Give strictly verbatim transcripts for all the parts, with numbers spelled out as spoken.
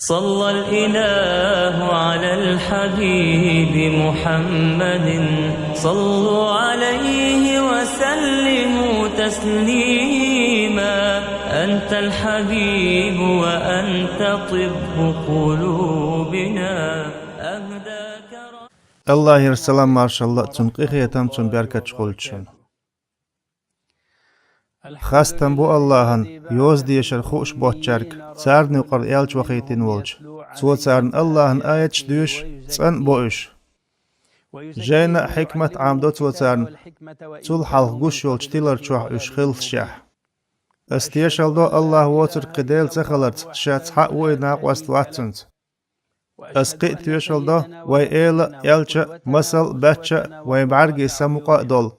صلى الإله على الحبيب محمد. صلوا عليه وسلموا تسليما. أنت الحبيب وأنت طب قلوبنا. أهداك رب Аллахьера салам-маршалла а, Цун къинхетам, Цун беркаташ хуьлда шуна. Хастам бу Аллахьан йоза дешар хууш боцчаьрга, царна юкъара элча вахийтина волча. Цо царна Аллахьан аяташ доьшу, цӀена а бо уьш. Жайна а, хьикмат а Ӏамадо Цо царна, цул хьалха гуш йолча тилар чохь уьш хилалушехь. Ас тешал до Аллахь воцург кхин Дела ца хиларца, Ша цхьаъ ву и, накъост вац Цуьнца. Ас кхин а тешал до, вай эла а, элча а, масал а, баьчча а вайн бӀаьргийн са мукъа а долу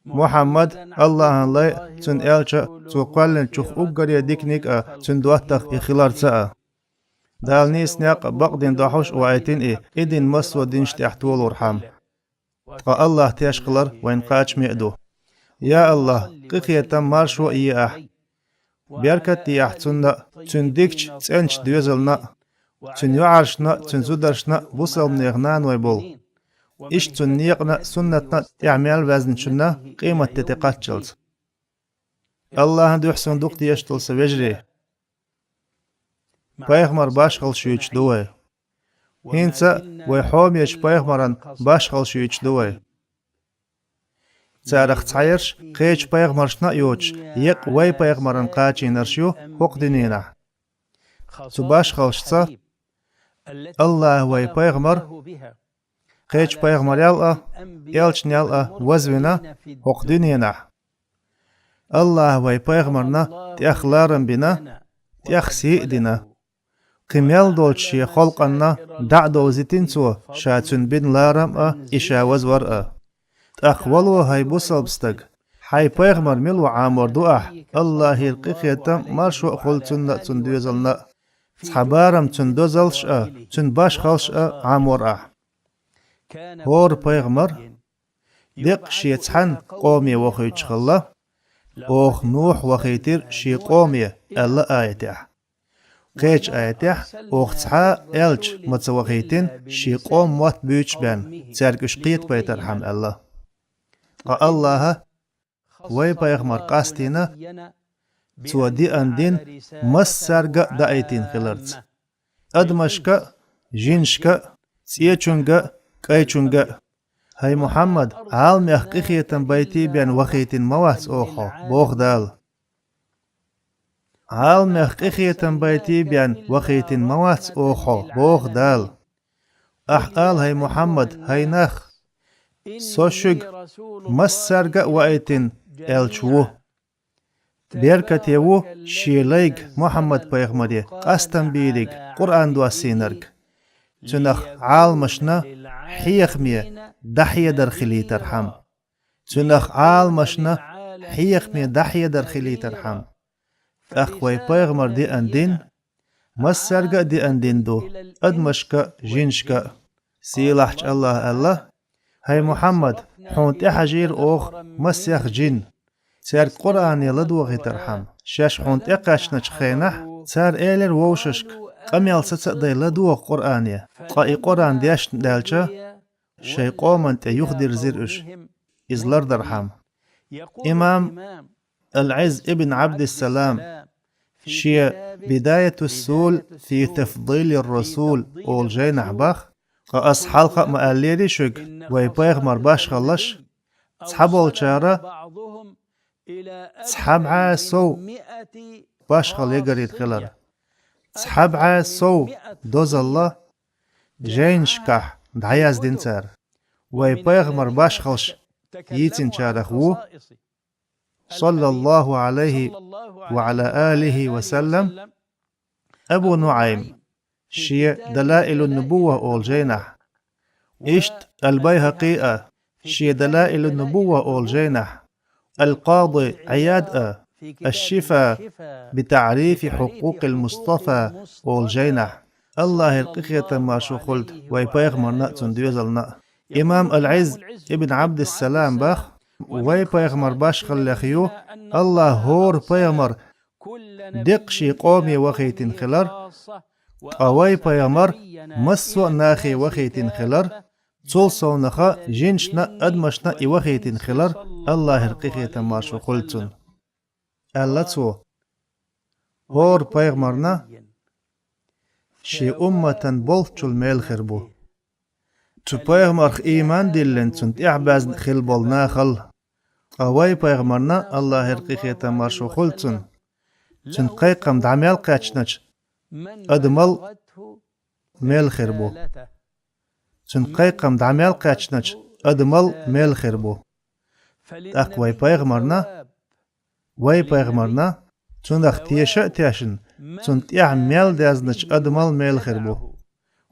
Мухьаммад Аллахьан лай а, Цуьнан элча а, цо кхоьллинчух уггаре диканиг а, цуьнан доттагӀа и хиларца а. Дала нийса некъ а, бакъдин дохьуш а ваийтина и, и дин массо а динаш тӀехь толорхьама. Ткъа Аллахь теш хилар вайна кхачаме а ду. Я Аллахь, къинхетам, маршо а е Ахь. Беркат де Ахь Цунна а, Цуьнан дикачу цӀеначу доьзална а, Цуьнан йоӀаршна а, Цуьнан зударшна а, бусалба нехан наной болу. Иштта Цуьнан некъана а, суннатна а тӀехь мел ваьзнашна къематде тӀекхаччалц. Аллахьан дуьхьа суна дукха дезаш долу сан вежарий! Пайхамар башхалла шуьйцуш ду вай. ХӀинца а вай хьомечу пайхамаран башхалла шуьйцуш ду вай. Царах цхьаерш кхечу пайхамаршна а йоцуш, еккъа вай пайхамаран кхачийнарш ю хӀокху дуьненахь. Цу башхаллашца Аллахьа вай пайхамар кхечу пайхамарел а, элчанел а вазвина хӀокху дуьненахь. Аллахьа вай пайхамарна тӀех ларам бина, тӀех сий а дина. Кхин мел долчу Шен халкъанна дӀа а довзийтина Цо Ша цуьнан бина ларам а, и Ша вазвар а. ТӀаккха вало, хӀай бусалба стаг, хьайн пайхамар мила ву Ӏамор ду ахь, Аллахьера къинхетам а, маршо а хуьлда цунна а, цуьнан доьзална а. Цхьа барам цуьнан дозаллаш а, цуьнан башхаллаш а Ӏамор ахь. ХӀора пайхамар деккъа шен цхьана къоме вохуьйтуш хилла, оха Нухь вахийтира шен къоме, аьлла аятехь. Кхечу аятехь оха цхьа а элча ма ца вахийтина шен къоман мотт буьйцуш бен, цаьрга уьш кхетабайтархьама аьлла. Ткъа Аллахьа вай пайхамар къастийна, цо деана дин массаьрга а даийтина хиларца. Адамашка а, жинашка а, цӀечуьнга а, кӀайчуьнга а. ХӀай Мухьаммад, Ӏаламех къинхетам байтий бен вахийтина ма вац оха хьо, боху Дала. Ӏаламех къинхетам байтий бен вахийтина ма вац оха хьо, боху Дала. Ахь ала, хӀай Мухьаммад, хӀай нах, со шуьга массаьрга а ваийтина элча ву. Беркате ву шен лайга, Мухьаммад-пайхамаре, къастам бийриг, Къуръан доссийнарг. Цуьнах Ӏаламашна хьехаме дӀахьедар хилийтархьама. Цуьнах Ӏаламашна хьехаме дӀахьедар хилийтархьама. ТӀаккха вай пайхамар деана дин массаьрга а деана дин ду, адамашка а, жинашка а. Сийлахьчу Аллахьа аьлла: «ХӀай Мухьаммад, хьуна тӀехьажийра оха масех жин, цаьрга Къуръане ладогӀийтархьама. Шаьш хьуна тӀекхаьчначу хенахь, цара элира вовшашка: „Къамел саца а дай, ладогӀа Къуръане“. Ткъа и Къуръан дешна даьлча, шайн къоман тӀе юхадирзира уьш, иза лардархьама». Имам Ал-Ӏиз ибн Ӏабдиссалам шен «Бидаятус-сул фи тафдилир-расул» олу жайнахь боху: «Ткъа аса хьалха а ма аьллерий шуьга, вай пайхамар башхаллаш, цхьаболчара цхьа бӀе сов башхалла ягарийта хилар. Цхьа бӀе сов дозалла жайнашкахь дӀаяздина цара. Вай пайхамар башхаллаш йийцинчарах ву, саллаллаху Ӏалайхи ва Ӏала алихи ва саллам, Абу НуӀайм шен Далаилун-Нубувва олу жайнахь, иштта Ал-Байхакъи а шен Далаилун-Нубувва олу жайнахь, Ал-Къади Ӏияд а Аш-Шифа би таӀрифи хьукъукъил Мустафа олу жайнахь, Аллахьера къинхетам, маршо хуьлда вай пайхамарна а, цуьнан доьзална а. Имам Ал-Ӏиз ибн Ӏабдиссалам боху: вай пайхамар башхаллех ю, Аллахьа хӀора пайхамар декъа шен къоме вахийтина хилар, ткъа вай пайхамар массо а нахе вахийтина хилар, цул совнаха жинашна а, адамашна а и вахийтина хилар, АллахӀера къинхетам, маршо хуьлда цунна. Аьлла цо: хӀора пайхамарна шен умматан болччул мел хир бу цу пайхамарх ийман диллина, цунна тӀаьхьа баьзна хилла болу нахал. Ткъа вай пайхамарна, АллахӀера къинхетам, маршо хуьлда цунна, цуьнан кхайкхам дӀа мел кхаьчначу адамал мел хир бу. Цуьнан кхайкхам дӀа мел кхаьчначу адамал мел хир бу. ТӀаккха вай пайхамарна, вай пайхамарна, цунах теша а тешна, цунна тӀаьхьа мел дезначу адамал мел хир бу.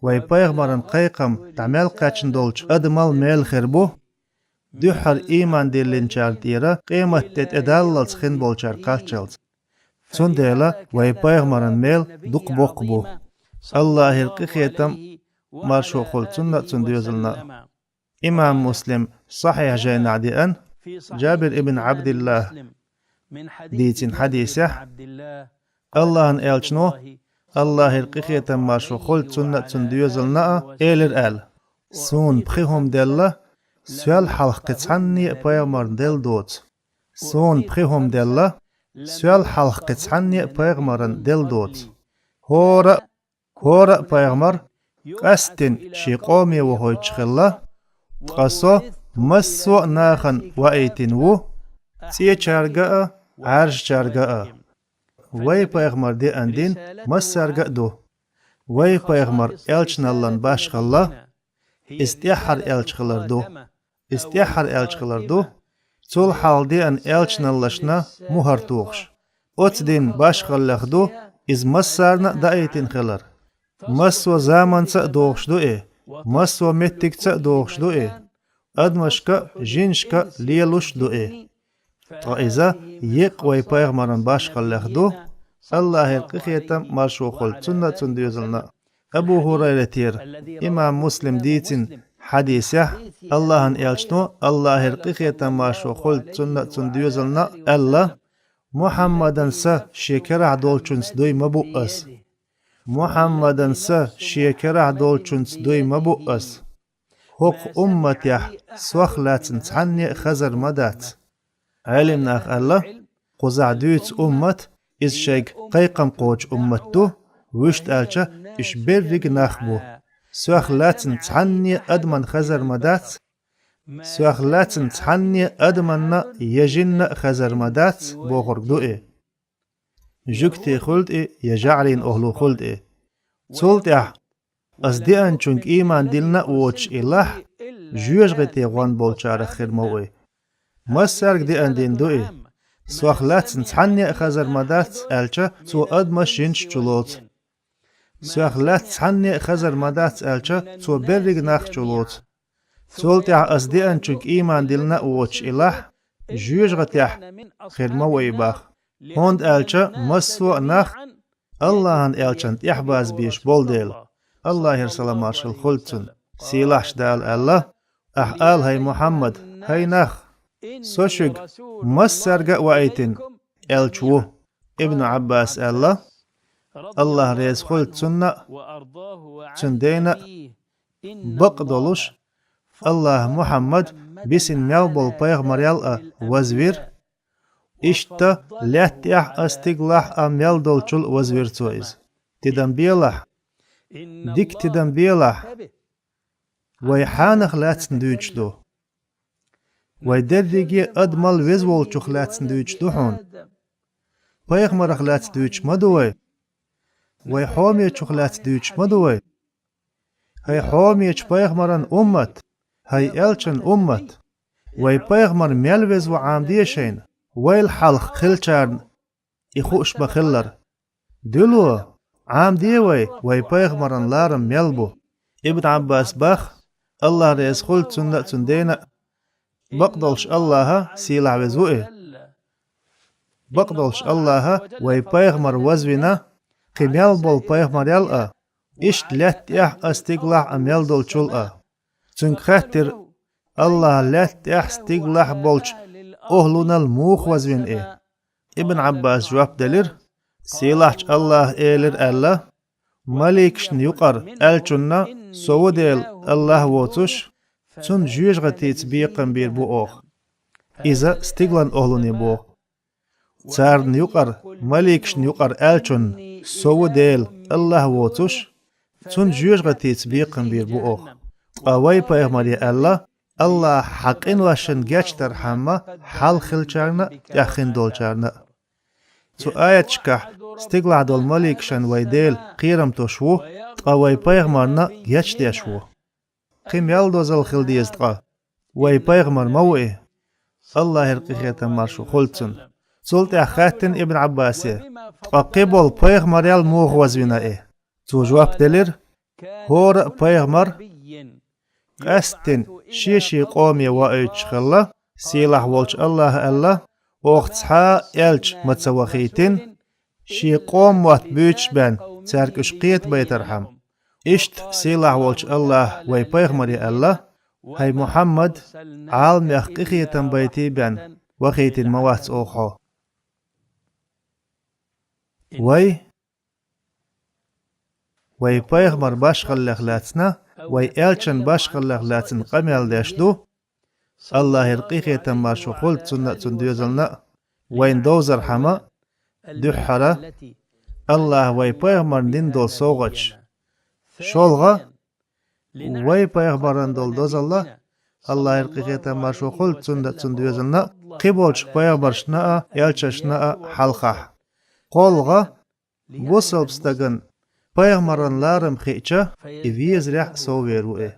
Вай пайхамаран кхайкхам дӀа мел кхаьчна долчу адамал мел хир бу, дуьххьара ийман диллинчарна тӀера къематде тӀедаллалц хин болчара кхаччалц. Цундела вай пайхамаран мел дукха боккха бу. АллахӀера къинхетам, маршо хуьлда цунна а, цуьнан доьзална а. Имам Муслим сахьихь жайнахь деана, Джабир ибн Ӏабдиллахь дийцина хьадисехь, АллахӀан элчано, АллахӀера къинхетам, маршо хуьлда цунна а, цуьнан доьзална а, элира аьлла: «Суна пхи хӀума делла, соьл хьалха кхин цхьанне а пайхамарна делла доцу. Суна пхи хӀума делла, соьл хьалха кхин цхьанне а пайхамарна делла доцу. ХӀора а, хӀора а пайхамар къаьсттина шен къоме вахийтуш хилла, ткъа со массо а нахана ваийтина ву, цӀечаьрга а, Ӏаьржачаьрга а. Вай пайхамар деана дин массаьрга а ду. Вай пайхамар элчаналлан башхалла, иза тӀаьххьара элча хилар ду. Иза тӀаьххьара элча хилар ду, цул хьалха деана элчаналлашна мухӀар тухуш. Оцу динан башхаллех ду иза массарна а даийтина хилар. Массо а заманца а догӀуш ду и, массо а меттигца а догӀуш ду и, адамашка а, жинашка а лелуш а ду и. Ткъа иза еккъа вай пайхамаран башхаллех ду, АллахӀера къинхетам, маршо хуьлда цунна а, цуьнан доьзална а». Абу ХӀурайратера имам Муслим дийцина хьадисехь, АллахӀан элчано, АллахӀера къинхетам, маршо хуьлда цунна а, цуьнан доьзална а, аьлла: «Мухьаммадан са шен керахь долчуьнца дуй ма бу ас. Мухьаммадан са шен керахь долчуьнца дуй ма бу ас. ХӀокху умматехь сох лаьцна цхьанне а хазар ма дац». Ӏелим наха аьлла: «Кхузахь дуьйцу уммат, иза шайга кхайкхам кхочу уммат ду, вуьшта аьлча, уьш берриг а нах бу. Сох лаьцна цхьанне а адаман хазар ма дац, сох лаьцна цхьанне а адаманна а, я жинна а хазар ма дац, бохург ду и. Жуьгти хуьлда и, я жаӀрийн охӀла хуьлда и. Цул тӀаьхьа ас деанчуьнга ийман диллина а воцуш и лахь, жоьжахати гӀон болчарах хир ма ву и. Массаьрга деана дин ду и. Сох лаьцна цхьанне а хазар ма дац, аьлча, цо адамаш, жинаш чулоцу. Сох лаьцна цхьанне а хазар ма дац, аьлча, цо берриг нах чулоцу. Цул тӀаьхьа ас деанчуьнга ийман диллина а воцуш и лахь, жоьжахатехь хир ма ву и, боху. ХӀунда аьлча массо а нах АллахӀан элчанна тӀаьхьабаза безаш болу дела». АллахӀера салам-маршалла хуьлда цунна. Сийлахьчу Дала аьлла: «Ахьа ала, хӀай Мухьаммад, хӀай нах, со шуьга массаьрга а ваийтина элча ву». Ибн Ӏаббаса аьлла, АллахӀ реза хуьлда цунна а, цуьнан дайна а: «Бакъдолуш, АллахӀа Мухьаммад бисина мел болу пайхамарел а вазвира, иштта лаьтта тӀехь а, стигалахь а мел долчул а вазвира цо иза. Тидам белахь, дика тидам белахь. Вай хьанах лаьцна дуьйцуш ду? Вай дерриге а адамал веза волчух лаьцна дуьйцуш ду хьуна. Пайхамарах лаьцна дуьйцуш ма ду вай. Вай хьомечух лаьцна дуьйцуш ма ду вай. ХӀай хьомечу пайхамаран уммат, хӀай элчан уммат, вай пайхамар мел веза ву Ӏамаде шайна, вайл хьалха хиллачарна и хууш ма-хиллара. Дуьло, Ӏамаде вай, вай пайхамаран ларам мел бу». Ибн Ӏаббаса боху, АллахӀ реза хуьлда цунна а, цуьнан дайна а: «Бакъдолуш АллахӀа, сийлахь веза ву и, бакъдолуш АллахӀа вай пайхамар вазвина, кхин мел болу пайхамарел а, иштта лаьтта тӀехь а, стигалахь а мел долчул а». Цуьнга хаьттира: «АллахӀа лаьтта тӀехь а, стигалахь а болчу охӀлунал муха вазвина и?» Ибн Ӏаббаса жоп делира: Сийлахьчу АллахӀа элира аьлла: «Маликашна юкъара аьллачунна, со ву Дела, АллахӀ воцуш, цунна жоьжахатица бекхам бийр бу оха». Иза стиглан охӀлуне боху. Царна юкъара, маликашна юкъара аьллачунна: «Со ву Дела, АллахӀ воцуш, цунна жоьжахатица бекхам бийр бу оха». Ткъа вай пайхамаре аьлла: «АллахӀа хьан къиношна гечдархьама, хьалха хиллачарна а, тӀаьхьа хин долчарна а». Цу аяташкахь стиглахь долу маликашна вай Дела кхерам тосуш ву, ткъа вай пайхамарна гечдеш ву. Кхин мел дозалла хила деза ткъа? Вай пайхамар ма ву и? АллахӀера къинхетам, маршо хуьлда цунна. Цул тӀаьхьа хаьттина Ибн Ӏаббасе: «Ткъа кхин болу пайхамарел муха вазвина и?» Цо жоп делира: «ХӀора а пайхамар къаьсттина шен-шен къоме воуьйтуш хилла, сийлахь волчу АллахӀа аьлла: „Оха цхьа а элча ма ца вахийтина, шен къоман мотт буьйцуш бен, цаьрга уьш кхетабайтархьама“. Иштта сийлахь волчу АллахӀа вай пайхамаре аьлла: „ХӀай Мухьаммад, Ӏаламех къинхетам байтий бен, вахийтина ма вац оха хьо“». Вай, вай пайхамар башхаллех лаьцна, вай элчан башхаллех лаьцна къамел деш ду, АллахӀера къинхетам, маршо хуьлда цунна а, цунна доьзална а, вайна довзархьама, дуьххьара, АллахӀа вай пайхамарна дина долу совгӀаташ. ШолгӀа, вай пайхамарна долу дозалла, АллахӀера къинхетам, маршо хуьлда цунна а, цунна доьзална а, кхиболчу пайхамаршна а, элчанашна а хьалхахь. КхоалгӀа, бусалба стагана пайхамаран ларам хиъча, и везарехь а сов вер ву и.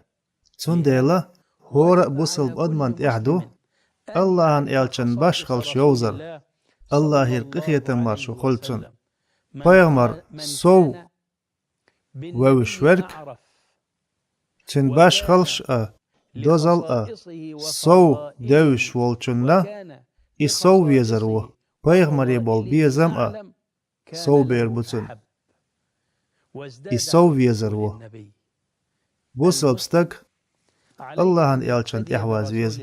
Цундела хӀора а бусалба адамна тӀехь ду АллахӀан элчан башхаллаш йовзар, АллахӀера къинхетам, маршо хуьлда цунна. Пайхамар сов вевзаш верг, цуьнан башхаллаш а, дозалла а сов девзаш волчунна и сов везар ву, пайхамаре болу безам а сов бер бу цунна. И сов везар ву. Бусалба стаг АллахӀан элчан тӀехь ваза веза.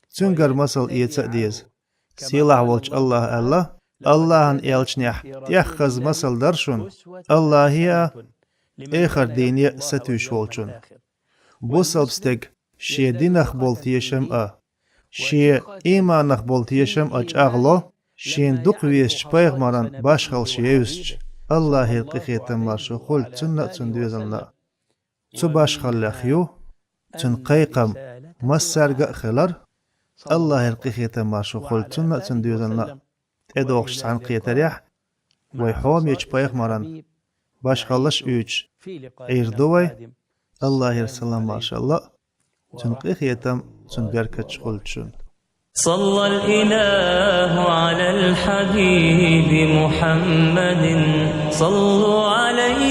Цуьнгара масал эца а деза. Сийлахь волчу АллахӀа аьлла: «АллахӀан элчанехь тӀех хаза масал дара шуна, АллахӀе а, эхар дийне а сатуьйсуш волчун». Бусалба стеган шен динах болу тешам а, шен ийманах болу тешам а чӀагӀло, шена дукха везачу пайхамаран башхаллаш евзачу, АллахӀера къинхетам, маршо хуьлда цунна а, цунна доьзална а. Цу башхаллех ю цуьнан кхайкхам массаьрга а хилар, АллахӀера къинхетам, маршо хуьлда цунна а, цунна доьзална а. ТӀедогӀучу цхьаьнакхетарехь, вай хьомечу пайхамаран башхаллаш а уьйцуш, Ӏийр ду вай. АллахӀера салам-маршалла а, цуьнан къинхетам, цуьнан беркаташ хуьлда шуна. صلى الإله على الحبيب محمد. صلوا عليه